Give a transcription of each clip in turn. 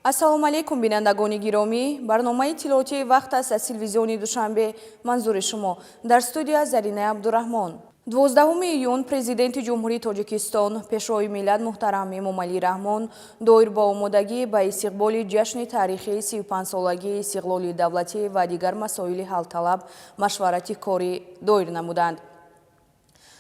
Ассалому алайкум, бинандагони гиромӣ. Барномаи иттилоотии «Вақт» аст аз телевизиони Душанбе манзури шумо. Дар студия Заринаи Абдураҳмон. 12 июн Президенти Ҷумҳурии Тоҷикистон, Пешвои миллат муҳтарам Эмомалӣ Раҳмон доир ба омодагӣ ба истиқболи ҷашни таърихии 35-солагии истиқлоли давлатӣ ва дигар масоили ҳалталаб машварати корӣ доир намуданд.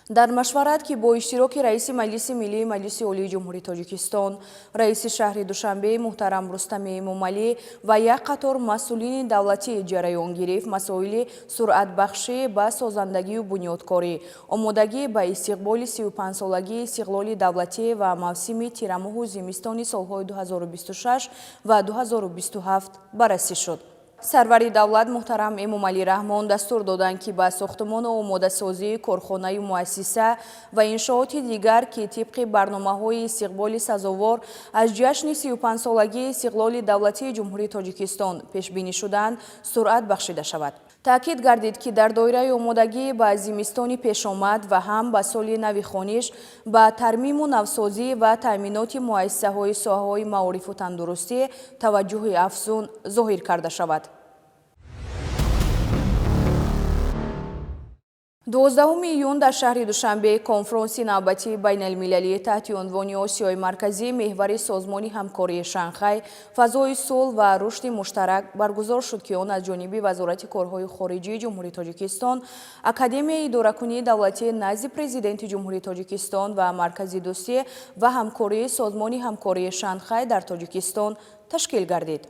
Дар машварат, ки бо иштироки раиси Маҷлиси Миллии Маҷлиси Олии Ҷумҳурии Тоҷикистон, раиси шаҳри Душанбе муҳтарам Рустами Эмомалӣ ва як қатор масъулини давлатӣ ҷараён гирифт, масоили суръатбахшӣ ба созандагию бунёдкорӣ, омодагӣ ба истиқболи 35-солагии истиқлоли давлатӣ ва мавсими тирамоҳу зимистони солҳои 2026 ва 2027 баррасӣ шуд. Сарвари давлат муҳтарам Эмомалӣ Раҳмон дастур доданд, ки ба сохтумону омодасозии корхонаю муассиса ва иншооти дигар, ки тибқи барномаҳои истиқболи сазовор аз ҷашни 35-солагии истиқлоли давлатии Ҷумҳурии Тоҷикистон пешбинӣ шудаанд, суръат бахшида шавад. Таъкид гардид, ки дар доираи омодагӣ ба зимистони пешомад ва ҳам ба соли нави хониш ба тармиму навсозӣ ва таъминоти муассисаҳои соҳаҳои маорифу тандурустӣ таваҷҷӯҳи афзун зоҳир карда шавад. 12 июн дар шаҳри Душанбе конфронси навбатии байналмилалӣ таҳти унвони «Осиёи Марказӣ: меҳвари Созмони ҳамкории Шанхай, фазои сулҳ ва рушди муштарак» баргузор шуд, ки он аз ҷониби Вазорати корҳои хориҷии Ҷумҳурии Тоҷикистон, Академияи идоракунии давлатии назди Президенти Ҷумҳурии Тоҷикистон ва Маркази дӯстӣ ва ҳамкории Созмони ҳамкории Шанхай дар Тоҷикистон ташкил гардид.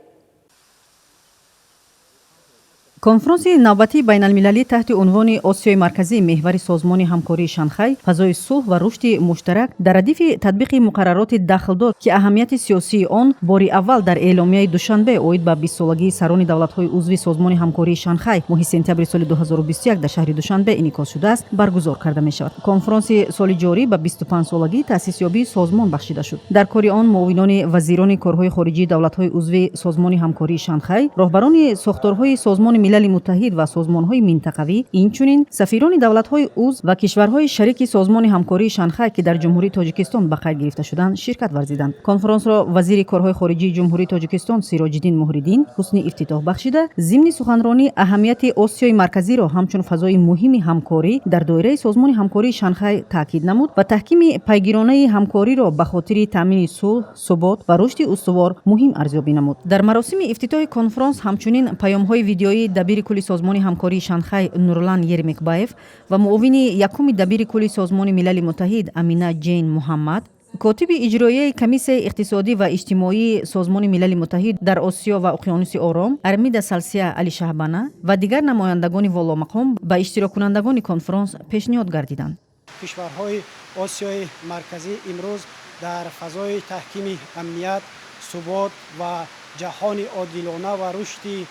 Конфронси навбатии байналмилалӣ таҳти унвони «Осиёи Марказӣ: меҳвари Созмони ҳамкории Шанхай, фазои сулҳ ва рушди муштарак» дар радифи татбиқи муқаррароти дахлдор, ки аҳамияти сиёсии он бори аввал дар Эъломияи Душанбе оид ба 20-солагии сарони давлатҳои узви Созмони ҳамкории Шанхай моҳи сентябри соли 2021 дар шаҳри Душанбе инъикос шудааст, баргузор карда мешавад. Конфронси соли ҷорӣ ба 25-солагии таъсисёбии созмон бахшида шуд. Дар кори он муовинони вазирони корҳои хориҷии давлатҳои узви Созмони ҳамкории Шанхай, роҳбарони сохторҳои Созмони Милали Муттаҳид ва созмонҳои минтақавӣ, инчунин сафирони давлатҳои узв ва кишварҳои шарики Созмони ҳамкории Шанхай, ки дар Ҷумҳурии Тоҷикистон ба қайд гирифта шуданд, ширкат варзиданд. Конфронсро вазири корҳои хориҷии Ҷумҳурии Тоҷикистон Сироҷиддин Муҳриддин ҳусни ифтитоҳ бахшида, зимни суханронӣ аҳамияти Осиёи Марказиро ҳамчун фазои муҳими ҳамкорӣ дар доираи Созмони ҳамкории Шанхай таъкид намуд ва таҳкими пайгиронаи ҳамкориро ба хотири таъмини сулҳ, субот ва рушди устувор муҳим арзёбӣ намуд. Дар маросими ифтитоҳи конфронс ҳамчунин паёмҳои видеоии дабири кулли Созмони ҳамкории Шанхай Нурлан Ермекбаев ва муовини якуми дабири кулли Созмони Милали Муттаҳид Амина Ҷейн Муҳаммад, котиби иҷроияи Комиссияи иқтисодӣ ва иҷтимоии Созмони Милали Муттаҳид дар Осиё ва Уқёнуси Ором Армида Салсия Алишаҳбана ва дигар намояндагони воломақом ба иштироккунандагони конфронс пешниҳод гардиданд. Кишварҳои Осиёи Марказӣ имрӯз дар фазои таҳкими амният, субот ва ҷаҳони одилона ва рушди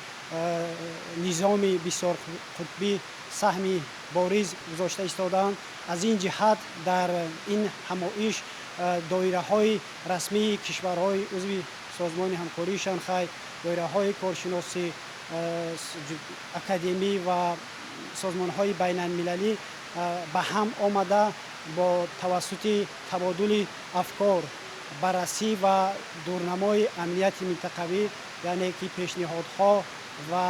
низоми бисёрқутбӣ саҳми бориз гузошта истодаанд. Аз ин ҷиҳат дар ин ҳамоиш доираҳои расмии кишварҳои узви Созмони ҳамкории Шанхай, доираҳои коршиносӣ, академӣ ва созмонҳои байналмилалӣ ба ҳам омада, бо тавассути табодули афкор, баррасӣ ва дурнамои амнияти минтақавӣ, яъне ки пешниҳодҳо ва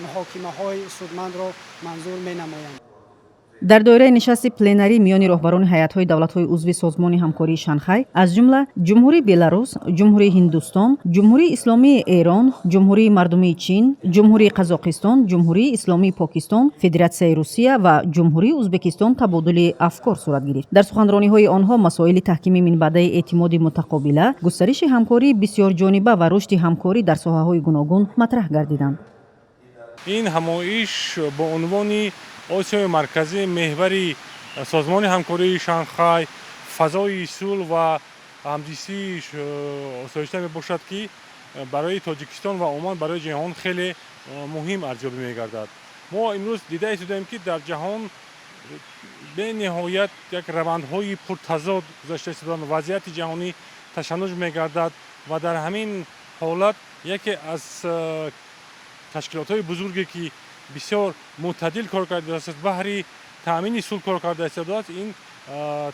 муҳокимаҳои судмандро манзур менамоянд. Дар доираи нишасти пленарӣ миёни роҳбарони ҳайатҳои давлатҳои узви Созмони ҳамкории Шанхай, аз ҷумла Ҷумҳурии Беларус, Ҷумҳурии Ҳиндустон, Ҷумҳурии Исломии Эрон, Ҷумҳурии Мардумии Чин, Ҷумҳурии Қазоқистон, Ҷумҳурии Исломии Покистон, Федератсияи Русия ва Ҷумҳурии Ӯзбекистон табодули афкор сурат гирифт. Дар суханрониҳои онҳо масоили таҳкими минбаъдаи эътимоди мутақобила, густариши ҳамкории бисёрҷониба ва рушди ҳамкорӣ дар соҳаҳои гуногун матраҳ гардиданд. Ин ҳамоиш бо унвони «Осиёи Марказӣ: меҳвари Созмони ҳамкории Шанхай, фазои сулҳ ва ҳамзистии осоишта» мебошад, ки барои Тоҷикистон ва умуман барои ҷаҳон хеле муҳим арзёбӣ мегардад. Мо имрӯз дида истодаем, ки дар ҷаҳон бениҳоят як равандҳои пуртазод гузашта истодаанд, вазъияти ҷаҳонӣ ташаннуҷ мегардад ва дар ҳамин ҳолат яке аз ташкилотҳои бузурге, ки бисёр мӯътадил кор кардааст, баҳри таъмини сулҳ кор карда истодааст, ин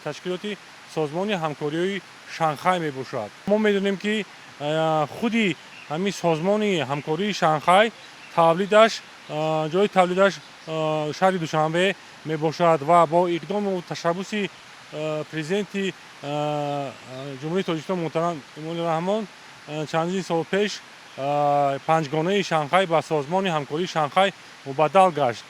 ташкилоти Созмони ҳамкориҳои Шанхай мебошад. Мо медонем, ки Худи ҳамин Созмони ҳамкории Шанхай тавлидаш, ҷои тавлидаш шаҳри Душанбе мебошад ва бо иқдому ташаббуси Президенти Ҷумҳурии Тоҷикистон муҳтарам Эмомалӣ Раҳмон чандин сол пеш Панҷгонаи Шанхай ба Созмони ҳамкории Шанхай мубаддал гашт.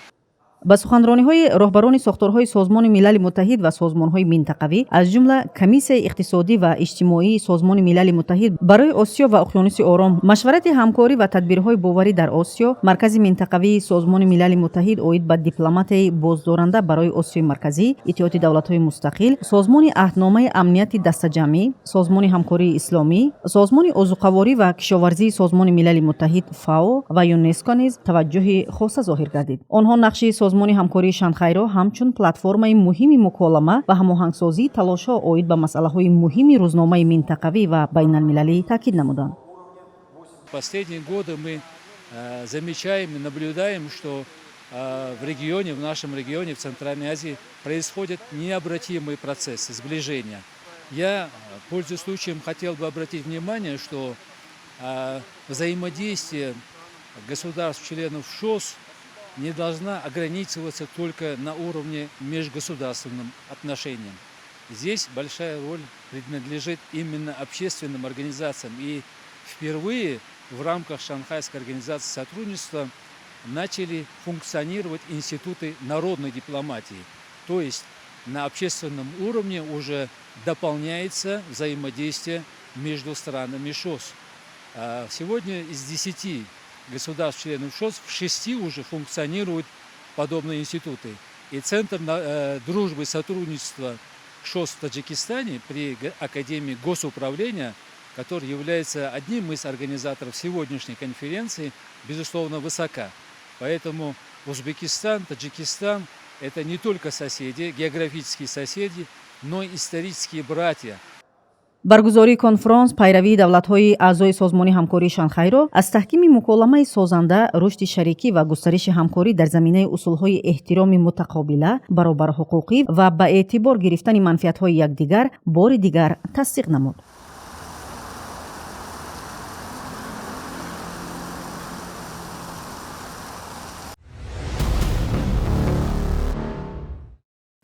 Ба суханрониҳои роҳбарони сохторҳои Созмони Милали Муттаҳид ва созмонҳои минтақавӣ, аз ҷумла Комиссияи иқтисодӣ ва иҷтимоии Созмони Милали Муттаҳид барои Осиё ва Уқёнуси Ором, Машварати ҳамкорӣ ва тадбирҳои боварӣ дар Осиё, Маркази минтақавии Созмони Милали Муттаҳид оид ба дипломатияи боздоранда барои Осиёи Марказӣ, Иттиҳоди Давлатҳои Мустақил, Созмони Аҳдномаи Амнияти Дастаҷамъӣ, Созмони Ҳамкории Исломӣ, Созмони озуқаворӣ ва кишоварзии Созмони Милали Муттаҳид ФАО ва ЮНЕСКО низ таваҷҷӯҳи хоса зоҳир гардид. Онҳо нақши Созмони ҳамкории Шанхайро ҳамчун платформаи муҳими муколама ва ҳамоҳангсозии талошҳо оид ба масъалаҳои муҳими рӯзномаи минтақавӣ ва байналмилалӣ таъкид намуданд. Последние годы мы замечаем и наблюдаем, что в регионе, в нашем регионе, в Центральной Азии происходят необратимые процессы сближения. Я, пользуясь случаем, хотел бы обратить внимание, что взаимодействие государств-членов ШОС не должна ограничиваться только на уровне межгосударственным отношениям. Здесь большая роль принадлежит именно общественным организациям. И впервые в рамках Шанхайской организации сотрудничества начали функционировать институты народной дипломатии. То есть на общественном уровне уже дополняется взаимодействие между странами ШОС. Сегодня из 10 государств-членов ШОС в шести уже функционируют подобные институты. И Центр дружбы и сотрудничества ШОС в Таджикистане при Академии госуправления, который является одним из организаторов сегодняшней конференции, безусловно, высока. Поэтому Узбекистан, Таджикистан – это не только соседи, географические соседи, но и исторические братья. Баргузории конфронс пайравии давлатҳои аъзои Созмони ҳамкории Шанхайро аз таҳкими муколамаи созанда, рушди шарикӣ ва густариши ҳамкорӣ дар заминаи усулҳои эҳтироми мутақобила, баробарҳуқуқӣ ва ба эътибор гирифтани манфиатҳои якдигар бори дигар тасдиқ намуд.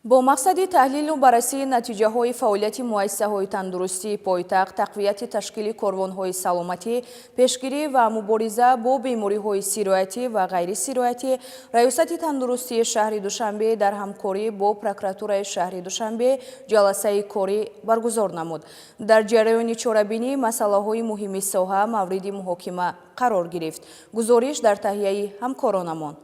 Бо мақсади таҳлилу баррасии натиҷаҳои фаъолияти муассисаҳои тандурустии пойтахт, тақвияти ташкили корвонҳои саломатӣ, пешгирӣ ва мубориза бо бемориҳои сироятӣ ва ғайрисироятӣ, Раёсати тандурустии шаҳри Душанбе дар ҳамкорӣ бо прокуратураи шаҳри Душанбе ҷаласаи корӣ баргузор намуд. Дар ҷараёни чорабинӣ масъалаҳои муҳими соҳа мавриди муҳокима қарор гирифт. Гузориш дар таҳияи ҳамкоронамон.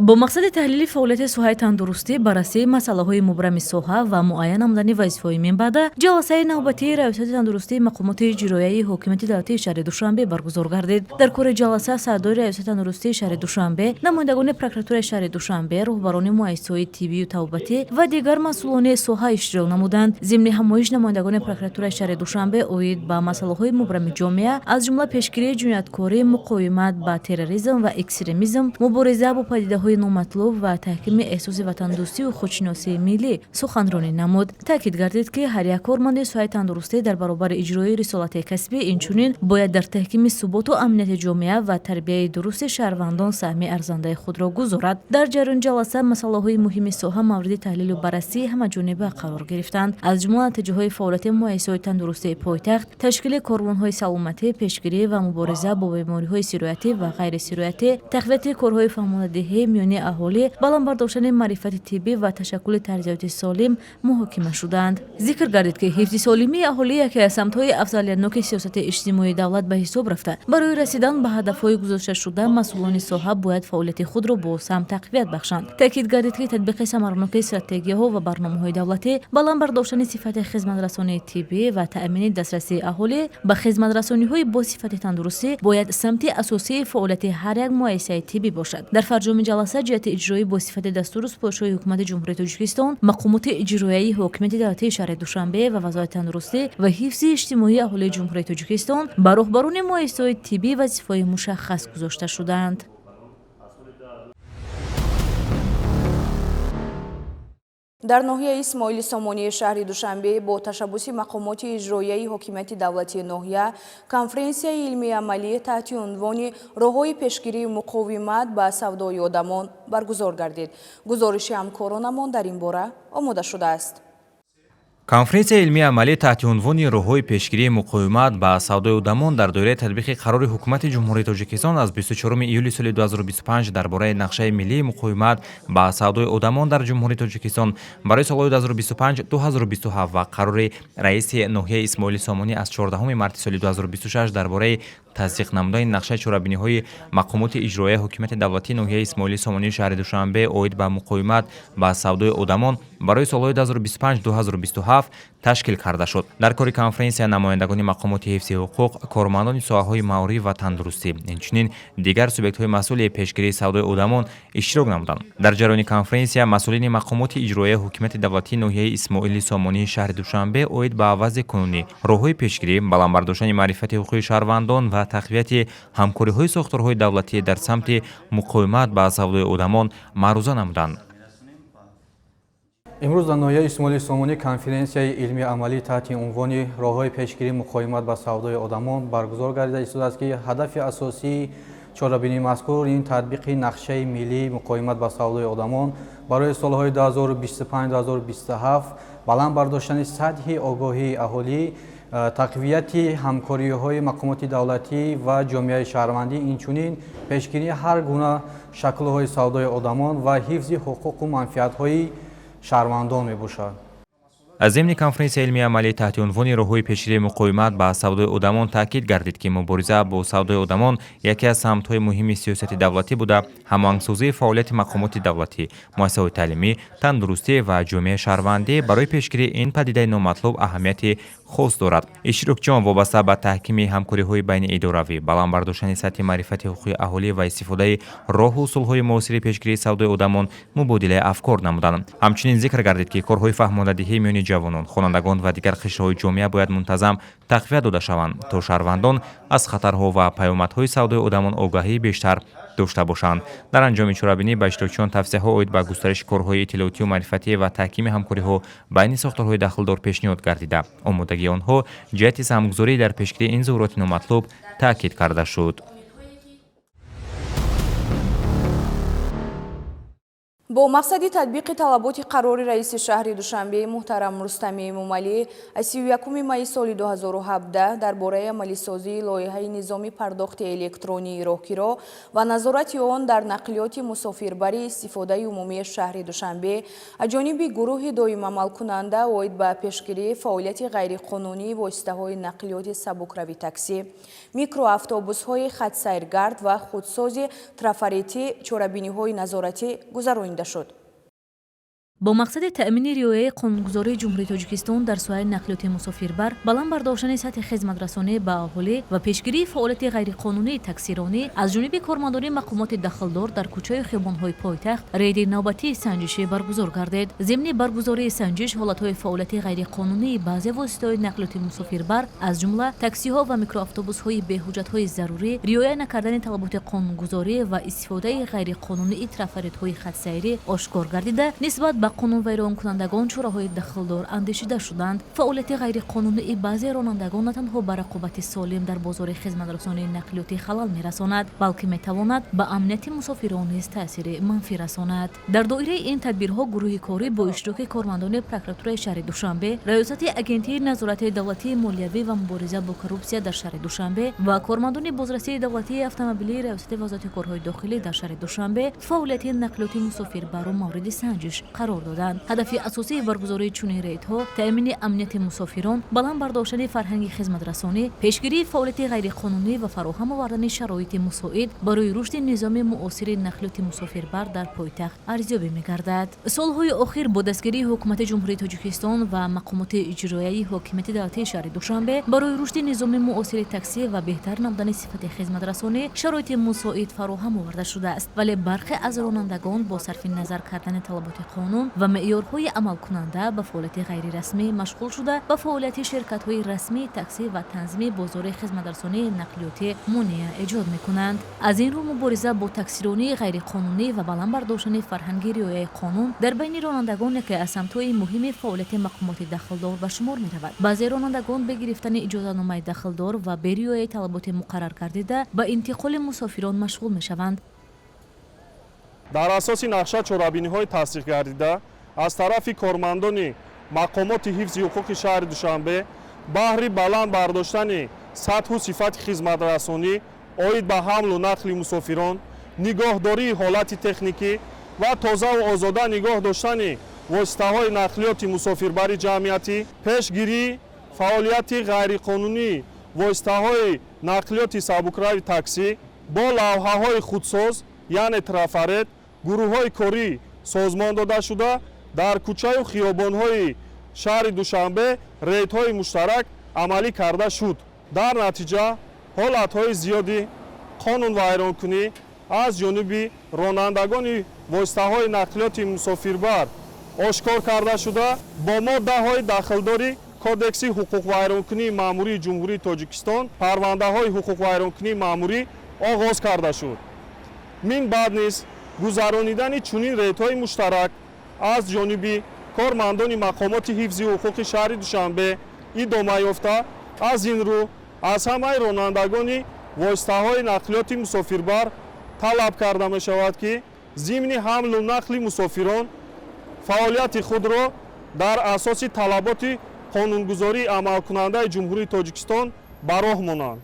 Бо мақсади таҳлили фаъолияти соҳаи тандурустӣ, баррасии масъалаҳои мубрами соҳа ва муайян намудани вазифаҳои минбаъда ҷаласаи навбатии Раёсати тандурустии мақомоти иҷроияи ҳокимияти давлатии шаҳри Душанбе баргузор гардид. Дар кори ҷаласа сардори Раёсати тандурустии шаҳри Душанбе, намояндагони прокуратураи шаҳри Душанбе, роҳбарони муассисаҳои тиббию табобатӣ ва дигар масъулони соҳа иштирок намуданд. Зимни ҳамоиш намояндагони прокуратураи шаҳри Душанбе оид ба масъалаҳои мубрами ҷомеа, аз ҷумла пешгирии ҷинояткорӣ, муқовимат ба терроризм ва экстремизм, мубориза бо падидаҳои номатлуб ва таҳкими эҳсоси ватандӯстию худшиносии миллӣ суханронӣ намуд. Таъкид гардид, ки ҳар як корманди соҳаи тандурустӣ дар баробари иҷрои рисолати касбӣ инчунин бояд дар таҳкими суботу амнияти ҷомеа ва тарбияи дурусти шаҳрвандон саҳми арзандаи худро гузорад. Дар ҷараёни ҷаласа масъалаҳои муҳими соҳа мавриди таҳлилу баррасии ҳамаҷониба қарор гирифтанд, аз ҷумла натиҷаҳои фаъолияти муассисаҳои тандурустии пойтахт, ташкили корвонҳои саломатӣ, пешгирӣ ва мубориза бо бемориҳои сироятӣ ва ғайрисироятӣ, тақвияти корҳои фаҳмонадиҳӣ миёни аҳолӣ, баланд бардоштани маърифати тиббӣ ва ташаккули тарзи солим муҳокима шуданд. Зикр гардид, ки ҳифзи солимии аҳолӣ яке аз самтҳои афзалиятноки сиёсати иҷтимоии давлат ба ҳисоб рафта, барои расидан ба ҳадафҳои гузошташуда масъулони соҳа бояд фаъолияти худро боз ҳам тақвият бахшанд. Таъкид гардид, ки татбиқи самараноки стратегияҳо ва барномаҳои давлатӣ, баланд бардоштани сифати хизматрасонии тиббӣ ва таъмини дастрасии аҳолӣ ба хизматрасониҳои бо сифати тандурустӣ бояд самти асосии фаъолияти ҳар як муассисаи тиббӣ бошад. Дар фарҷоми ҷаласа ҷиҳати иҷрои бо сифати дастуру супоришҳои Ҳукумати Ҷумҳурии Тоҷикистон, мақомоти иҷроияи ҳокимияти давлатии шаҳри Душанбе ва Вазорати тандурустӣ ва ҳифзи иҷтимоии аҳолии Ҷумҳурии Тоҷикистон ба роҳбарони муассисаҳои тиббӣ вазифаҳои мушаххас гузошта шуданд. Дар ноҳияи Исмоили Сомонии шаҳри Душанбе бо ташаббуси мақомоти иҷроияи ҳокимияти давлатии ноҳия конференсияи илмии амалӣ таҳти унвони «Роҳҳои пешгирии муқовимат ба савдои одамон» баргузор гардид. Гузориши ҳамкоронамон дар ин бора омода шудааст. Конференсияи илмии амалӣ таҳти унвони «Роҳҳои пешгирии муқовимат ба савдои одамон» дар доираи татбиқи қарори Ҳукумати Ҷумҳурии Тоҷикистон аз 24 июли соли 2025 дар бораи Нақшаи миллии муқовимат ба савдои одамон дар Ҷумҳурии Тоҷикистон барои солҳои 2025-2027 ва қарори раиси ноҳияи Исмоили Сомонӣ аз 14 марти соли 2026 дар бораи тасдиқ намудани нақшаи чорабиниҳои мақомоти иҷроияи ҳокимияти давлатии ноҳияи Исмоили Сомонии шаҳри Душанбе оид ба муқовимат ба савдои одамон барои солҳои 2025-2027 ташкил карда шуд. Дар кори конференсия намояндагони мақомоти ҳифзи ҳуқуқ, кормандони соҳаҳои маориф ва тандурустӣ, инчунин дигар субъектҳои масъули пешгирии савдои одамон иштирок намуданд. Дар ҷараёни конференсия масъулини мақомоти иҷроияи ҳокимияти давлатии ноҳияи Исмоили Сомонии шаҳри Душанбе оид ба вазъи кунунӣ, роҳҳои пешгирӣ, баланд бардоштани маърифати ҳуқуқии шаҳрвандон ва тақвияти ҳамкориҳои сохторҳои давлатӣ дар самти муқовимат ба савдои одамон маъруза намуданд. Имрӯз дар ноҳияи Исмоили Сомонӣ конференсияи илмии амалӣ таҳти унвони «Роҳҳои пешгирии муқовимат ба савдои одамон» баргузор гардида истодааст, ки ҳадафи асосии чорабинии мазкур ин татбиқи Нақшаи миллии муқовимат ба савдои одамон барои солҳои 2025-2027, баланд бардоштани сатҳи огоҳии аҳолӣ, тақвияти ҳамкориҳои мақомоти давлатӣ ва ҷомеаи шаҳрвандӣ, инчунин пешгирии ҳар гуна шаклҳои савдои одамон ва ҳифзи ҳуқуқу манфиатҳои шаҳрвандон мебошад. Аз зимни конференсияи илмии амалӣ таҳти унвони «Роҳҳои пешгирии муқовимат ба савдои одамон» таъкид гардид, ки мубориза бо савдои одамон яке аз самтҳои муҳими сиёсати давлатӣ буда, ҳамоҳангсозии фаъолияти мақомоти давлатӣ, муассисаҳои таълимӣ, тандурустӣ ва ҷомеаи шаҳрвандӣ барои пешгирии ин падидаи номатлуб аҳамияти хос дорад. Иштирокчиён вобаста ба таҳкими ҳамкориҳои байниидоравӣ, баланд бардоштани сатҳи маърифати ҳуқуқии аҳолӣ ва истифодаи роҳу усулҳои муосири пешгирии савдои одамон мубодилаи афкор намуданд. Ҳамчунин зикр гардид, ки корҳои фаҳмондадиҳӣ миёни ҷавонон, хонандагон ва дигар қишрҳои ҷомеа бояд мунтазам тақвият дода шаванд, то шаҳрвандон аз хатарҳо ва паёмадҳои савдои одамон огаҳии бештар дошта бошанд. Дар анҷоми чорабинӣ ба иштирокчиён тавсияҳо оид ба густариши корҳои иттилоотию маърифатӣ ва таҳкими ҳамкориҳо байни сохторҳои дахлдор пешниҳод гардида, омодагии онҳо ҷиҳати саҳмгузорӣ дар пешгирии ин зуҳуроти номатлуб таъкид карда шуд. Бо мақсади татбиқи талаботи қарори раиси шаҳри Душанбе муҳтарам Рустами Эмомалӣ аз 31 майи соли 2017 дар бораи амалисозии лоиҳаи низоми пардохти электронии роҳкиро ва назорати он дар нақлиёти мусофирбари истифодаи умумии шаҳри Душанбе аз ҷониби гурӯҳи доимамалкунанда оид ба пешгирии фаъолияти ғайриқонунии воситаҳои нақлиёти сабукрави таксӣ, микроавтобусҳои хатсайргард ва худсози трафаретӣ чорабиниҳои назоратӣ гузаронида шуд. Бо мақсади таъмини риояи қонунгузории Ҷумҳурии Тоҷикистон дар соҳаи нақлиёти мусофирбар, баланд бардоштани сатҳи хизматрасонӣ ба аҳолӣ ва пешгирии фаъолияти ғайриқонунии таксиронӣ аз ҷониби кормандони мақомоти дахлдор дар кӯчаю хиёбонҳои пойтахт рейди навбатии санҷишӣ баргузор гардид. Зимни баргузории санҷиш ҳолатҳои фаъолияти ғайриқонунии баъзе воситаҳои нақлиёти мусофирбар, аз ҷумла таксиҳо ва микроавтобусҳои беҳуҷҷатҳои зарурӣ, риоя накардани талаботи қонунгузорӣ ва истифодаи ғайриқонунии трафаретҳои хатсайрӣ ошкор гардида, нисбат ба қонунвайронкунандагон чораҳои дахлдор андешида шуданд. Фаъолияти ғайриқонунии баъзе ронандагон на танҳо ба рақобати солим дар бозори хизматрасонии нақлиётӣ халал мерасонад, балки метавонад ба амнияти мусофирон низ таъсири манфӣ расонад. Дар доираи ин тадбирҳо гурӯҳи корӣ бо иштироки кормандони прокуратураи шаҳри Душанбе, Раёсати Агентии назорати давлатии молиявӣ ва мубориза бо коррупсия дар шаҳри Душанбе ва кормандони бозрасии давлатии автомобилии Раёсати Вазорати корҳои дохилӣ дар шаҳри Душанбе фаъолияти нақлиёти мусофирбарро мавриди санҷиш қарор доданд. Ҳадафи асосии баргузории чунин рейдҳо таъмини амнияти мусофирон, баланд бардоштани фарҳанги хизматрасонӣ, пешгирии фаъолияти ғайриқонунӣ ва фароҳам овардани шароити мусоид барои рушди низоми муосири нақлиёти мусофирбар дар пойтахт арзёбӣ мегардад. Солҳои охир бо дастгирии Ҳукумати Ҷумҳурии Тоҷикистон ва мақомоти иҷроияи ҳокимияти давлатии шаҳри Душанбе барои рушди низоми муосири таксӣ ва беҳтар намудани сифати хизматрасонӣ шароити мусоид фароҳам оварда шудааст, вале бархе аз ронандагон бо сарфи назар кардани талаботи қонун қонун ва меъёрҳои амалкунанда ба фаъолияти ғайрирасмӣ машғул шуда, ба фаъолияти ширкатҳои расмии таксӣ ва танзими бозори хизматрасонии нақлиётӣ монеа эҷод мекунанд. Аз ин рӯ мубориза бо таксиронии ғайриқонунӣ ва баланд бардоштани фарҳанги риояи қонун дар байни ронандагон яке аз самтҳои муҳими фаъолияти мақомоти дахлдор ба шумор меравад. Баъзе ронандагон бе гирифтани иҷозатномаи дахлдор ва бе риояи талаботи муқаррар гардида ба интиқоли мусофирон машғул мешаванд. Дар асоси нақша чорабиниҳои тасдиқ гардида аз тарафи кормандони мақомоти ҳифзи ҳуқуқи шаҳри Душанбе баҳри баланд бардоштани сатҳу сифати хизматрасонӣ оид ба ҳамлу нақли мусофирон, нигоҳдории ҳолати техникӣ ва тозаву озода нигоҳ доштани воситаҳои нақлиёти мусофирбари ҷамъиятӣ, пешгирии фаъолияти ғайриқонунии воситаҳои нақлиёти сабукрави таксӣ бо лавҳаҳои худсоз, яъне трафарет, гурӯҳҳои корӣ созмон дода шуда, дар кӯчаю хиёбонҳои шаҳри Душанбе рейдҳои муштарак амалӣ карда шуд. Дар натиҷа ҳолатҳои зиёди қонунвайронкунӣ аз ҷониби ронандагони воситаҳои нақлиёти мусофирбар ошкор карда шуда, бо моддаҳои дахлдори Кодекси ҳуқуқвайронкунии маъмурии Ҷумҳурии Тоҷикистон парвандаҳои ҳуқуқвайронкунии маъмурӣ оғоз карда шуд. Мин баъд низ гузаронидани чунин рейдҳои муштарак аз ҷониби кормандони мақомоти ҳифзи ҳуқуқи шаҳри Душанбе идома ёфта, аз ин рӯ аз ҳамаи ронандагони воситаҳои нақлиёти мусофирбар талаб карда мешавад, ки зимни ҳамлу нақли мусофирон фаъолияти худро дар асоси талаботи қонунгузории амалкунандаи Ҷумҳурии Тоҷикистон ба роҳ монанд.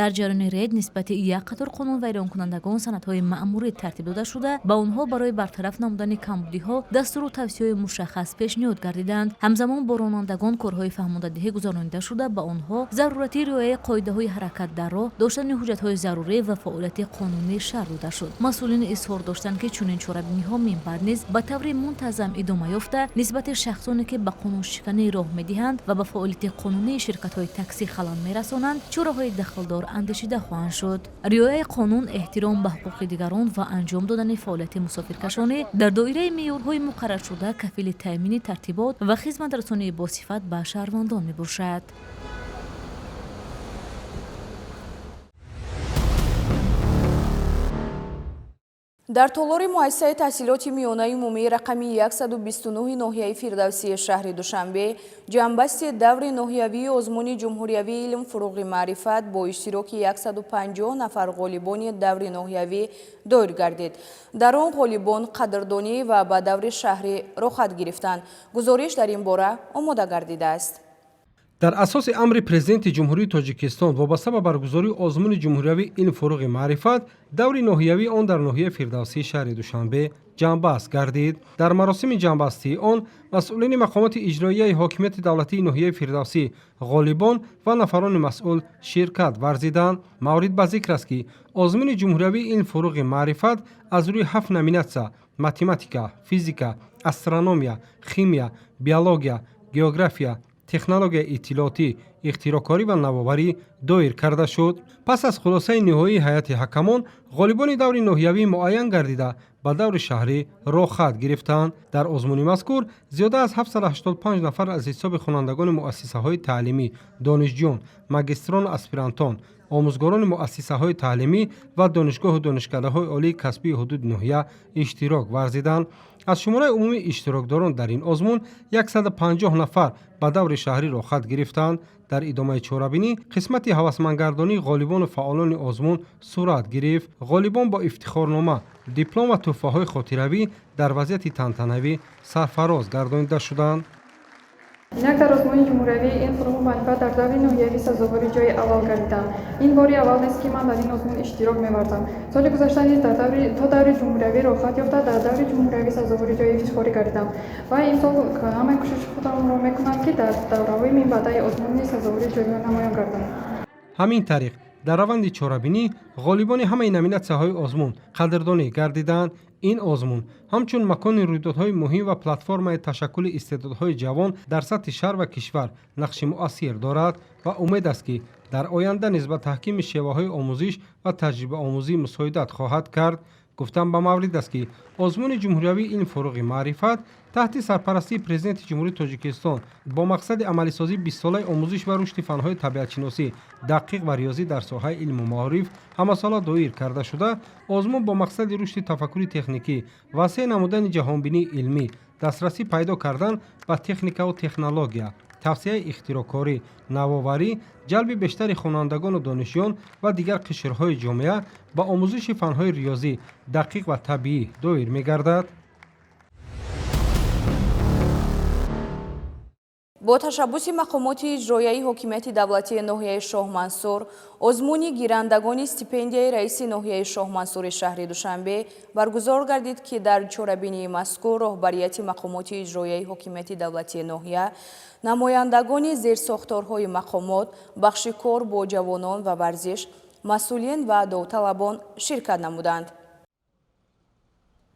Дар ҷараёни рейд нисбати як қатор қонунвайронкунандагон санадҳои маъмурӣ тартиб дода шуда, ба онҳо барои бартараф намудани камбудиҳо дастуру тавсияҳои мушаххас пешниҳод гардиданд. Ҳамзамон бо ронандагон корҳои фаҳмондадиҳӣ гузаронида шуда, ба онҳо зарурати риояи қоидаҳои ҳаракат дар роҳ, доштани ҳуҷҷатҳои зарурӣ ва фаъолияти қонунӣ шарҳ дода шуд. Масъулин изҳор доштанд, ки чунин чорабиниҳо минбаъд низ ба таври мунтазам идома ёфта, нисбати шахсоне ки ба қонуншиканӣ роҳ медиҳанд ва ба фаъолияти қонунии ширкатҳои таксӣ халал мерасонанд, чораҳои дахлдор андешида хоҳанд шуд. Риояи қонун, эҳтиром ба ҳуқуқи дигарон ва анҷом додани фаъолияти мусофиркашонӣ дар доираи меъёрҳои муқарраршуда кафили таъмини тартибот ва хизматрасонии босифат ба шаҳрвандон мебошад. Дар толори муассисаи таҳсилоти миёнаи умумии рақами 129 ноҳияи Фирдавсии шаҳри Душанбе ҷамъбасти даври ноҳиявии озмуни ҷумҳуриявии илм фуруғи маърифат бо иштироки 150 нафар ғолибони даври ноҳиявӣ доир гардид. Дар он ғолибон қадрдонӣ ва ба даври шаҳрӣ роҳхат гирифтанд. Гузориш дар ин бора омода гардидааст. Дар асоси амри Президенти Ҷумҳурии Тоҷикистон вобаста ба баргузории озмуни ҷумҳуриявии илм фуруғи маърифат, даври ноҳиявии он дар ноҳияи Фирдавсии шаҳри Душанбе ҷамъбаст гардид. Дар маросими ҷамъбастии он масъулини мақомоти иҷроияи ҳокимияти давлатии ноҳияи Фирдавсӣ, ғолибон ва нафарони масъул ширкат варзиданд. Маврид ба зикр аст, ки озмуни ҷумҳуриявии илм фуруғи маърифат аз рӯи 7 номинатсия математика, физика, астрономия, химия, биология, география, технологияи иттилоотӣ, ихтироъкорӣ ва навоварӣ доир карда шуд. Пас аз хулосаи ниҳоии ҳайати ҳакамон ғолибони даври ноҳиявӣ муайян гардида, ба даври шаҳрӣ роҳхат гирифтанд. Дар озмуни мазкур зиёда аз 785 нафар аз ҳисоби хонандагони муассисаҳои таълимӣ, донишҷӯён, магистрону аспирантон, омӯзгорони муассисаҳои таълимӣ ва донишгоҳу донишкадаҳои олии касбии ҳудуди ноҳия иштирок варзиданд. Аз шумораи умумии иштирокдорон дар ин озмун 150 нафар ба даври шаҳрӣ роҳхат гирифтанд. Дар идомаи чорабинӣ қисмати ҳавасмандгардонии ғолибону фаъолони озмун сурат гирифт. Ғолибон бо ифтихорнома, диплом ва тӯҳфаҳои хотиравӣ дар вазъияти тантанавӣ сарфароз гардонида шуданд. Инак дар озмуни ҷумҳуриявии илм фуруғу маърифат дар даври ноҳиявӣ сазовори ҷои аввал гардидам. Ин бори аввал нест, ки ман дар ин озмун иштирок меварзам. Соли гузашта низ то даври ҷумҳуриявӣ роҳхат ёфта, дар даври ҷумҳуриявӣ сазовори ҷои ифтихорӣ гардидам ва имсол ҳамаи кӯшиши худамро мекунам, ки дар давраҳои минбаъдаи озмун низ сазовори ҷойҳо намоён гардам. Ҳамин тариқ дар раванди чорабинӣ ғолибони ҳамаи номинатсияҳои озмун қадрдонӣ гардиданд. Ин озмун ҳамчун макони рӯйдодҳои муҳим ва платформаи ташаккули истеъдодҳои ҷавон дар сатҳи шаҳр ва кишвар нақши муассир дорад ва умед аст, ки дар оянда низ ба таҳкими шеваҳои омӯзиш ва таҷрибаомӯзӣ мусоидат хоҳад кард. Гуфтан ба маврид аст, ки озмуни ҷумҳуриявии илм фурӯғи маърифат таҳти сарпарастии Президенти Ҷумҳурии Тоҷикистон бо мақсади амалисозии бистсолаи омӯзиш ва рушди фанҳои табиатшиносӣ, дақиқ ва риёзӣ дар соҳаи илму маориф ҳамасола доир карда шуда, озмун бо мақсади рушди тафаккури техникӣ, васеъ намудани ҷаҳонбинии илмӣ, дастрасӣ пайдо кардан ба техникаву технология, тавсияи ихтироъкорӣ, навоварӣ, ҷалби бештари хонандагону донишҷӯён ва дигар қишрҳои ҷомеа ба омӯзиши фанҳои риёзӣ, дақиқ ва табиӣ доир мегардад. Бо ташаббуси мақомоти иҷроияи ҳокимияти давлатии ноҳияи Шоҳмансур озмуни гирандагони стипендияи раиси ноҳияи Шоҳмансури шаҳри Душанбе баргузор гардид, ки дар чорабинии мазкур роҳбарияти мақомоти иҷроияи ҳокимияти давлатии ноҳия, намояндагони зерсохторҳои мақомот, бахши кор бо ҷавонон ва варзиш, масъулин ва довталабон ширкат намуданд.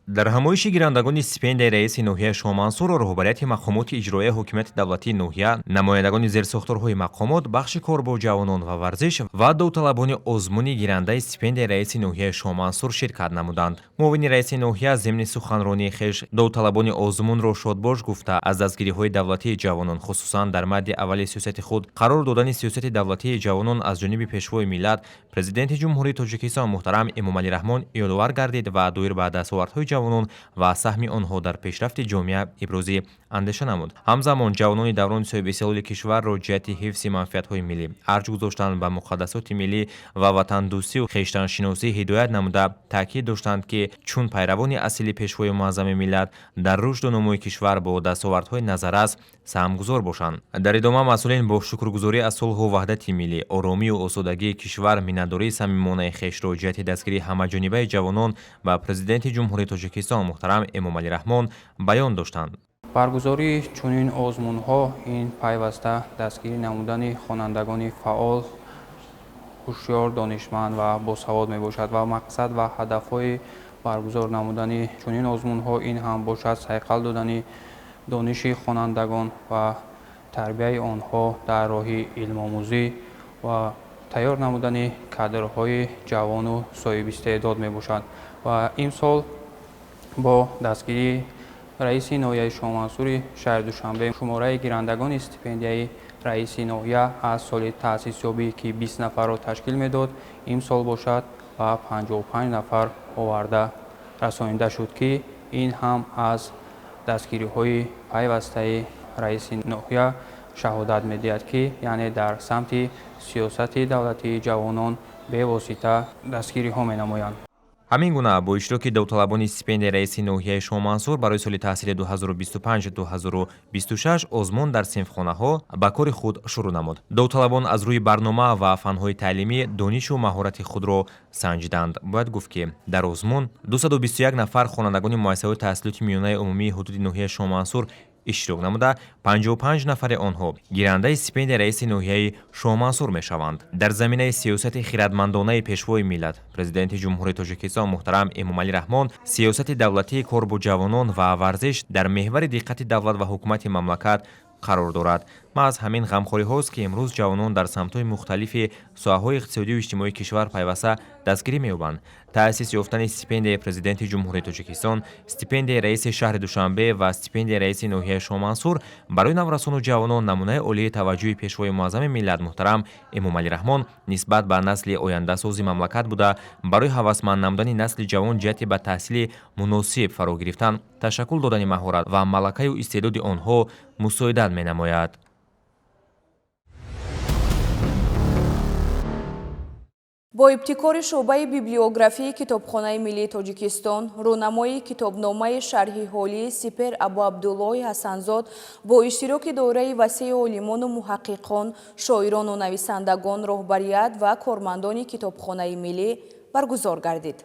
Дар ҳамоиши гирандагони стипендияи раиси ноҳияи Шоҳмансур роҳбарияти мақомоти иҷроияи ҳокимияти давлатии ноҳия, намояндагони зерсохторҳои мақомот, бахши кор бо ҷавонон ва варзиш ва довталабони озмуни гирандаи стипендияи раиси ноҳияи Шоҳмансур ширкат намуданд. Муовини раиси ноҳия зимни суханронии хеш довталабони озмунро шодбош гуфта, аз дастгириҳои давлатии ҷавонон, хусусан дар мадди аввали сиёсати худ қарор додани сиёсати давлатии ҷавонон аз ҷониби Пешвои миллат, Президенти Ҷумҳурии Тоҷикистон муҳтарам Эмомалӣ Раҳмон ёдовар гардид ва доир ба дастовардҳои ҷавонон ва саҳми онҳо дар пешрафти ҷомеа ибрози андеша намуд. Ҳамзамон ҷавонони даврони соҳибистиқлоли кишварро ҷиҳати ҳифзи манфиатҳои миллӣ, арҷ гузоштан ба муқаддасоти миллӣ ва ватандӯстию хештаншиносӣ ҳидоят намуда, таъкид доштанд, ки чун пайравони асили Пешвои муаззами миллат дар рушду нумӯи кишвар бо дастовардҳои назаррас саҳмгузор бошанд. Дар идома масъулин бо шукргузорӣ аз сулҳу ваҳдати миллӣ, оромию осудагии кишвар миннатдории самимонаи хешро ҷиҳати дастгирии ҳамаҷонибаи ҷавонон ба Президенти Ҷумҳурии Тоҷикистон муҳтарам Эмомалӣ Раҳмон баён доштанд. Баргузории чунин озмунҳо ин пайваста дастгирӣ намудани хонандагони фаъол, ҳушёр, донишманд ва босавод мебошад ва мақсад ва ҳадафҳои баргузор намудани чунин озмунҳо ин ҳам бошад сайқал додани дониши хонандагон ва тарбияи онҳо дар роҳи илмомӯзӣ ва тайёр намудани кадрҳои ҷавону соҳибистеъдод мебошад. Ва имсол бо дастгирии раиси ноҳияи Шоҳмансури шаҳри Душанбе шумораи гирандагони стипендияи раиси ноҳия аз соли таъсисёбӣ, ки 20 нафарро ташкил медод, имсол бошад ба 55 нафар оварда расонида шуд, ки ин ҳам аз дастгириҳои пайвастаи раиси ноҳия шаҳодат медиҳад, ки яъне дар самти сиёсати давлатии ҷавонон бевосита дастгириҳо менамоянд. Ҳамин гуна бо иштироки довталабони стипендияи раиси ноҳияи Шоҳмансур барои соли таҳсили 2025-2026 озмун дар синфхонаҳо ба кори худ шурӯъ намуд. Довталабон аз рӯи барнома ва фанҳои таълимӣ донишу маҳорати худро санҷиданд. Бояд гуфт, ки дар озмун 221 нафар хонандагони муассисаҳои таҳсилоти миёнаи умумии ҳудуди ноҳияи Шоҳмансур иштирок намуда, 55 нафари онҳо гирандаи стипендияи раиси ноҳияи Шоҳмансур мешаванд. Дар заминаи сиёсати хиратмандонаи Пешвои миллат, Президенти Ҷумҳурии Тоҷикистон муҳтарам Эмомалӣ Раҳмон, сиёсати давлатии кор бо ҷавонон ва варзиш дар меҳвари диққати давлат ва ҳукумати мамлакат қарор дорад. Маҳз ҳамин ғамхориҳост, ки имрӯз ҷавонон дар самтҳои мухталифи соҳаҳои иқтисодию иҷтимоии кишвар пайваста дастгирӣ меёбанд. Таъсис ёфтани стипендияи Президенти Ҷумҳурии Тоҷикистон, стипендияи раиси шаҳри Душанбе ва стипендияи раиси ноҳияи Шоҳмансур барои наврасону ҷавонон намунаи олии таваҷҷӯҳи Пешвои муаззами миллат муҳтарам Эмомалӣ Раҳмон нисбат ба насли ояндасози мамлакат буда, барои ҳавасманд намудани насли ҷавон ҷиҳати ба таҳсили муносиб фаро гирифтан, ташаккул додани маҳорат ва малакаю истеъдоди онҳо мусоидат менамояд. Бо ибтикори шӯъбаи библиографии Китобхонаи миллии Тоҷикистон рӯнамои китобномаи шарҳи ҳолии Сипер Абуабдуллоҳи Ҳасанзод бо иштироки доираи васеи олимону муҳаққиқон, шоирону нависандагон, роҳбарият ва кормандони Китобхонаи миллӣ баргузор гардид.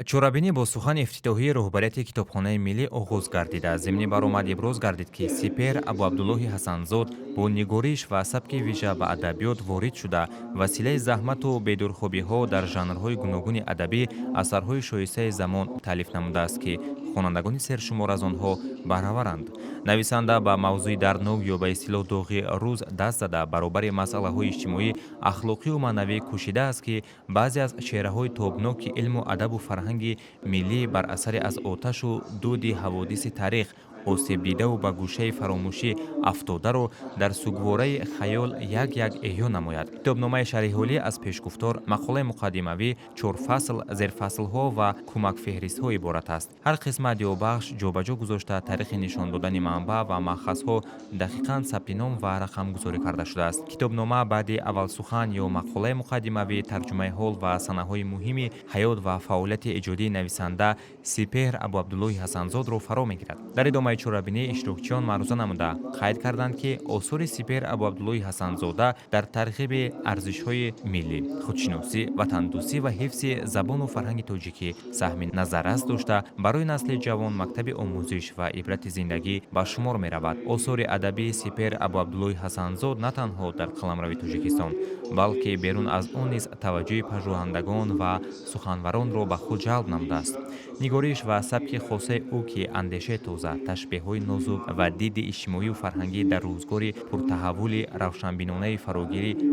Чорабинӣ бо сухани ифтитоҳии роҳбарияти Китобхонаи миллӣ оғоз гардида, зимни баромад иброз гардид, ки Сипер Абуабдуллоҳи Ҳасанзод бо нигориш ва сабки вижа ба адабиёт ворид шуда, василаи заҳмату бедорхобиҳо дар жанрҳои гуногуни адабӣ асарҳои шоистаи замон таълиф намудааст, ки Хонандагони сершумор аз онҳо баҳраваранд. Нависанда ба мавзӯи дарднок ё ба истилоҳ доғи рӯз даст зада, баробари масъалаҳои иҷтимоӣ, ахлоқию маънавӣ кӯшидааст, ки баъзе аз чеҳраҳои тобноки илму адабу фарҳанги миллӣ бар асари аз оташу дуди ҳаводиси таърих осебдидаву ба гӯшаи фаромӯшӣ афтодаро дар сугвораи хаёл як-як эҳё намояд. Китобномаи шарҳиҳолӣ аз пешгуфтор, мақолаи муқаддимавӣ, чорфасл, зерфаслҳо ва кӯмакфеҳристҳо иборат аст. Ҳар қисмат ё бахш ҷобаҷо гузошта, таърихи нишон додани манбаъ ва маъхазҳо дақиқан сабти ном ва рақамгузорӣ карда шудааст. Китобнома баъди аввалсухан ё мақолаи муқаддимавӣ, тарҷумаи ҳол ва санаҳои муҳими ҳаёт ва фаъолияти эҷодии нависанда Сипеҳр Абуабдуллоҳи Ҳасанзодро фаро мегирад. Дар идомаи чорабинӣ иштирокчиён маъруза намуда қайд карданд, ки осори Сипеҳр Абуабдуллоҳи Ҳасанзода дар тарғиби арзишҳои миллӣ, худшиносӣ, ватандӯстӣ ва ҳифзи забону фарҳанги тоҷикӣ саҳми назаррас дошта, барои насли ҷавон мактаби омӯзиш ва ибрати зиндагӣ ба шумор меравад. Осори адабии Сипеҳр Абуабдуллоҳи Ҳасанзод на танҳо дар қаламрави Тоҷикистон, балки берун аз он низ таваҷҷӯҳи пажӯҳандагон ва суханваронро ба худ ҷалб намудааст. Нигориш ва сабки хосаи ӯ, ки андешаи тоза, ташбеҳҳои нозук ва диди иҷтимоию фарҳангӣ дар рӯзгори пуртаҳаввули равшанбинонаи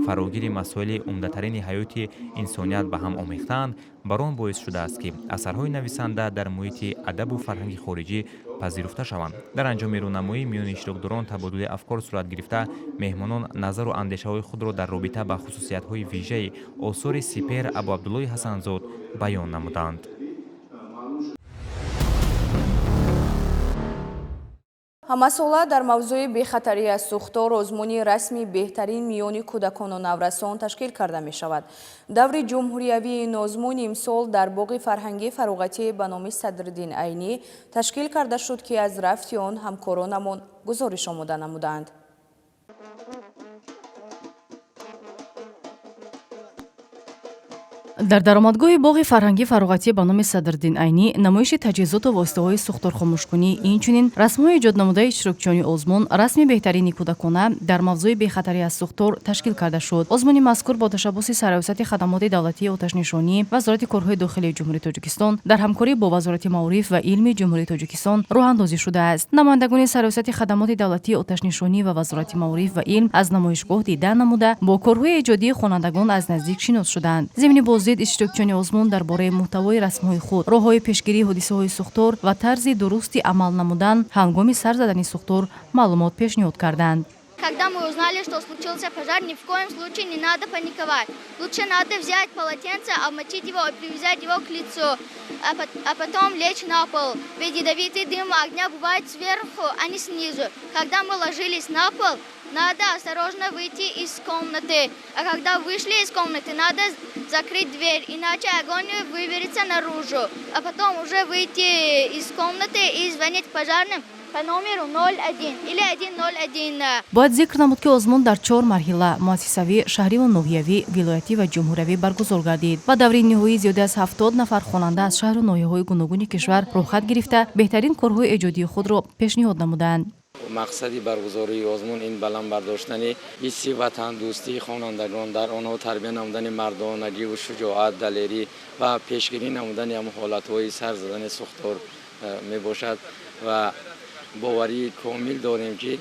фарогири масоили умдатарини ҳаёти инсоният ба ҳам омехтаанд, бар он боис шудааст, ки асарҳои нависанда дар муҳити адабу фарҳанги хориҷӣ пазируфта шаванд. Дар анҷоми рӯнамоӣ миёни иштирокдорон табодули афкор сурат гирифта, меҳмонон назару андешаҳои худро дар робита ба хусусиятҳои вижаи осори Сипеҳр Абуабдуллоҳи Ҳасанзод баён намуданд. Ҳамасола дар мавзӯи бехатарӣ аз сӯхтор озмуни расми беҳтарин миёни кӯдакону наврасон ташкил карда мешавад. Даври ҷумҳуриявии ин озмун имсол дар боғи фарҳангии фароғатӣ ба номи Садриддин Айнӣ ташкил карда шуд, ки аз рафти он ҳамкоронамон гузориш омода намуданд. Дар даромадгоҳи боғи фарҳангӣ фароғатӣ ба номи Садриддин Айнӣ намоиши таҷҳизоту воситаҳои сӯхторхомӯшкунӣ, инчунин расмҳои эҷоднамудаи иштирокчиёни озмун расми беҳтарини кӯдакона дар мавзӯи бехатарӣ аз сӯхтор ташкил карда шуд. Озмуни мазкур бо ташаббуси Сарраёсати хадамоти давлатии оташнишонӣ, Вазорати корҳои дохилии Ҷумҳурии Тоҷикистон дар ҳамкорӣ бо Вазорати маориф ва илми Ҷумҳурии Тоҷикистон роҳандозӣ шудааст. Намояндагони Сарраёсати хадамоти давлатии оташнишонӣ ва Вазорати маориф ва илм аз намоишгоҳ дида намуда, бо корҳои эҷодии хонандагон аз наздик шинос шуданд. Зимни боздид иштирокчиёни озмун дар бораи муҳтавои расмҳои худ, роҳҳои пешгирии ҳодисаҳои сӯхтор ва тарзи дурусти амал намудан ҳангоми сар задани сӯхтор маълумот пешниҳод карданд. Когда мы узнали, что случился пожар, ни в коем случае не надо паниковать. Лучше надо взять полотенце, обмочить его и привязать его к лицу, а потом лечь на пол. Ведь ядовитый дым огня бывает сверху, а не снизу. Когда мы ложились на пол, надо осторожно выйти из комнаты. А когда вышли из комнаты, надо закрыть дверь, иначе огонь выберется наружу. А потом уже выйти из комнаты и звонить пожарным по номеру 01 или 101. Бояд зикр намуд, ки озмун дар чор марҳила: муассисавӣ, шаҳриву ноҳиявӣ, вилоятӣ ва ҷумҳуриявӣ баргузор гардид. Ба даври ниҳоӣ зиёда аз 70 нафар хонанда аз шаҳру ноҳияҳои гуногуни кишвар роҳхат гирифта, беҳтарин корҳои эҷодии худро пешниҳод намуданд. Мақсади баргузории озмун ин баланд бардоштани ҳисси ватандӯстии хонандагон, дар онҳо тарбия намудани мардонагиву шуҷоат, далерӣ ва пешгирӣ намудани ҳамон ҳолатҳои сар задани сӯхтор мебошад ва боварии комил дорем, ки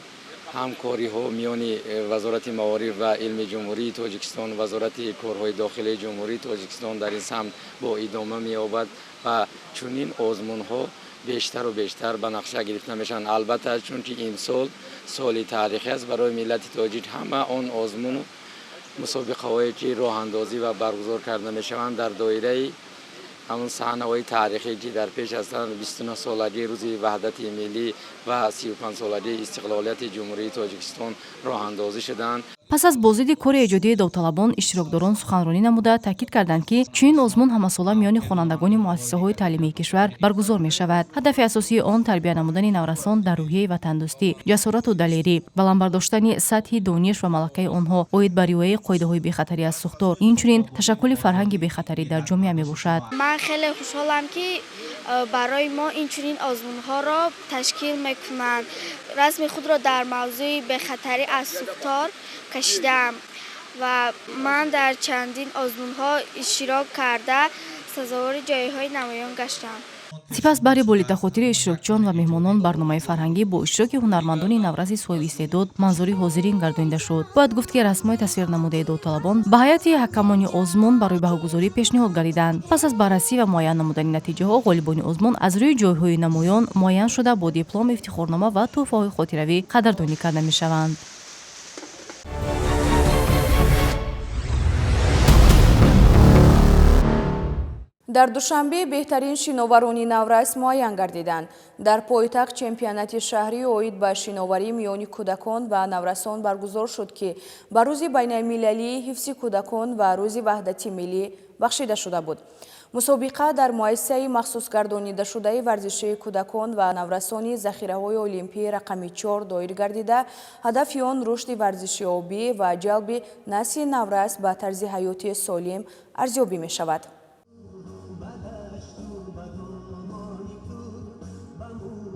ҳамкориҳо миёни Вазорати маориф ва илми Ҷумҳурии Тоҷикистон, Вазорати корҳои дохилии Ҷумҳурии Тоҷикистон дар ин самт бо идома меёбад ва чунин озмунҳо бештару бештар ба нақша гирифта мешаванд. Албатта, чунки имсол соли таърихӣ аст барои миллати тоҷик, ҳама он озмуну мусобиқаҳое ки роҳандозӣ ва баргузор карда мешаванд дар доираи ҳамон саҳнаҳои таърихӣ, ки дар пеш ҳастанд, 29-солагии рӯзи ваҳдати миллӣ ва 35-солагии истиқлолияти Ҷумҳурии Тоҷикистон роҳандозӣ шуданд. Пас аз боздиди кори эҷодии довталабон, иштирокдорон суханронӣ намуда таъкид карданд, ки чунин озмун ҳамасола миёни хонандагони муассисаҳои таълимии кишвар баргузор мешавад. Ҳадафи асосии он тарбия намудани наврасон дар рӯҳияи ватандӯстӣ, ҷасорату далерӣ, баланд бардоштани сатҳи дониш ва малакаи онҳо оид ба риояи қоидаҳои бехатарӣ аз сӯхтор, инчунин ташаккули фарҳанги бехатарӣ дар ҷомеа мебошад. Ман хеле хушҳолам, ки барои мо инчунин озмунҳоро ташкил мекунанд. Расми худро дар мавзӯи бехатарӣ аз сӯхтор кашидаам ва ман дар чандин озмунҳо иштирок карда, сазовори ҷойҳои намоён гаштам. Сипас баҳри болидахотири иштирокчиён ва меҳмонон барномаи фарҳангӣ бо иштироки ҳунармандони навраси соҳибистеъдод манзури ҳозирин гардонида шуд. Бояд гуфт, ки расмҳои тасвирнамудаи довталабон ба ҳайати ҳакамони озмун барои баҳогузорӣ пешниҳод гардиданд. Пас аз баррасӣ ва муайян намудани натиҷаҳо, ғолибони озмун аз рӯи ҷойҳои намоён муайян шуда, бо диплом, ифтихорнома ва тӯҳфаҳои хотиравӣ қадрдонӣ карда мешаванд. Дар Душанбе беҳтарин шиноварони наврас муайян гардиданд. Дар пойтахт чемпионати шаҳрӣ оид ба шиноварӣ миёни кӯдакон ва наврасон баргузор шуд, ки ба рӯзи байналмилалии ҳифзи кӯдакон ва рӯзи ваҳдати миллӣ бахшида шуда буд. Мусобиқа дар муассисаи махсусгардонидашудаи варзишии кӯдакон ва наврасони захираҳои олимпӣ рақами 4 доир гардида, ҳадафи он рушди варзиши обӣ ва ҷалби насли наврас ба тарзи ҳаёти солим арзёбӣ мешавад.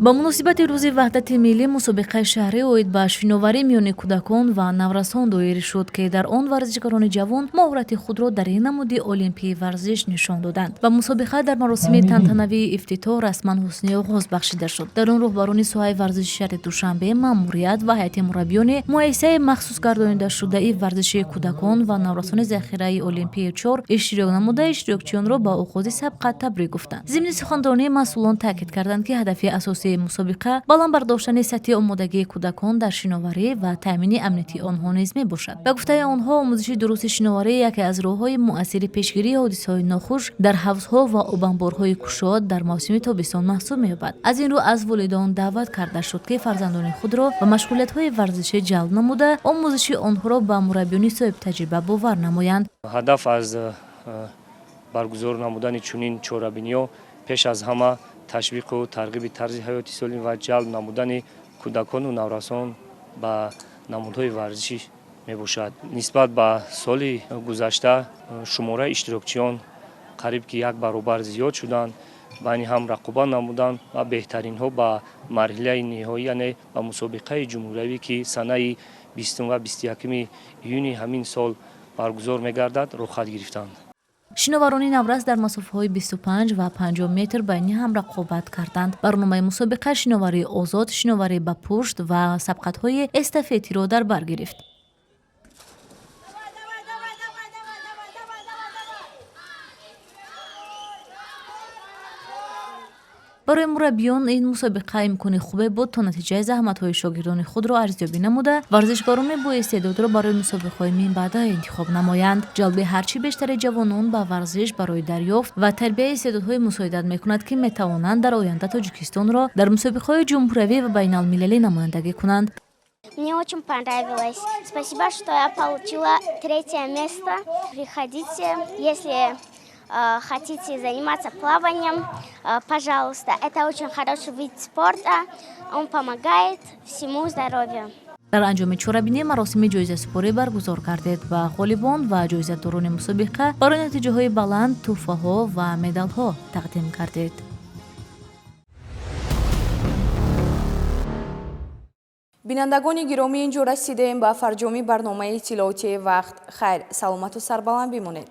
Ба муносибати рӯзи ваҳдати миллӣ мусобиқаи шаҳрӣ оид ба шиноварӣ миёни кӯдакон ва наврасон доир шуд, ки дар он варзишгарони ҷавон маҳорати худро дар ин намуди олимпии варзиш нишон доданд. Ба мусобиқа дар маросими тантанавии ифтитоҳ расман ҳусни оғоз бахшида шуд. Дар он роҳбарони соҳаи варзиши шаҳри Душанбе, маъмурият ва ҳайати мураббиёни муассисаи махсусгардонидашудаи варзиши кӯдакон ва наврасони захираи олимпии 4 иштирок намуда, иштирокчиёнро ба оғози сабқат табрик гуфтанд. Зимни суханронии масъулон таъкид карданд, ки ҳадафи асосии мусобиқа баланд бардоштани сатҳи омодагии кӯдакон дар шиноварӣ ва таъмини амнияти онҳо низ мебошад. Ба гуфтаи онҳо, омӯзиши дурусти шиноварӣ яке аз роҳҳои муассири пешгирии ҳодисаҳои нохуш дар ҳавзҳо ва обанборҳои кушод дар мавсими тобистон маҳсуб меёбад. Аз ин рӯ аз волидон даъват карда шуд, ки фарзандони худро ба машғулиятҳои варзишӣ ҷалб намуда, омӯзиши онҳоро ба мураббиёни соҳибтаҷриба бовар намоянд. Ҳадаф аз баргузор намудани чунин чорабиниҳо пеш аз ҳама ташвиқу тарғиби тарзи ҳаёти солим ва ҷалб намудани кӯдакону наврасон ба намудҳои варзишӣ мебошад. Нисбат ба соли гузашта шумораи иштирокчиён қариб ки як баробар зиёд шуданд, байни ҳам рақобат намуданд ва беҳтаринҳо ба марҳилаи ниҳоӣ, яъне ба мусобиқаи ҷумҳуриявӣ, ки санаи 20 ва 21 июни ҳамин сол баргузор мегардад, рухсат гирифтанд. Шиноварони наврас дар масофаҳои 25 ва 50 метр байни ҳам рақобат карданд. Барномаи мусобиқа шиноварии озод, шиноварӣ ба пушт ва сабқатҳои эстафетиро дар бар гирифт. Барои мураббиён ин мусобиқа имкони хубе буд, то натиҷаи заҳматҳои шогирдони худро арзёбӣ намуда, варзишгарони боистеъдодро барои мусобиқаҳои минбаъда интихоб намоянд. Ҷалби ҳарчи бештари ҷавонон ба варзиш барои дарёфт ва тарбияи истеъдодҳои мусоидат мекунад, ки метавонанд дар оянда Тоҷикистонро дар мусобиқаҳои ҷумҳуриявӣ ва байналмилалӣ намояндагӣ кунанд. Мне очень понравилось. Спасибо, что я получила 3-е место. Приходите, если хотите заниматься плаванием, пожалуйста. Это очень хороший вид спорта, он помогает всему здоровью. Дар анҷоми чорабинӣ маросими ҷоизасупорӣ баргузор гардид ва ғолибон ва ҷоизадорони мусобиқа барои натиҷаҳои баланд тӯҳфаҳо ва медалҳо тақдим гардид. Бинандагони гиромӣ, инҷо расидаем ба фарҷоми барномаи иттилоотии вақт. Хайр, саломату сарбаланд бимонед.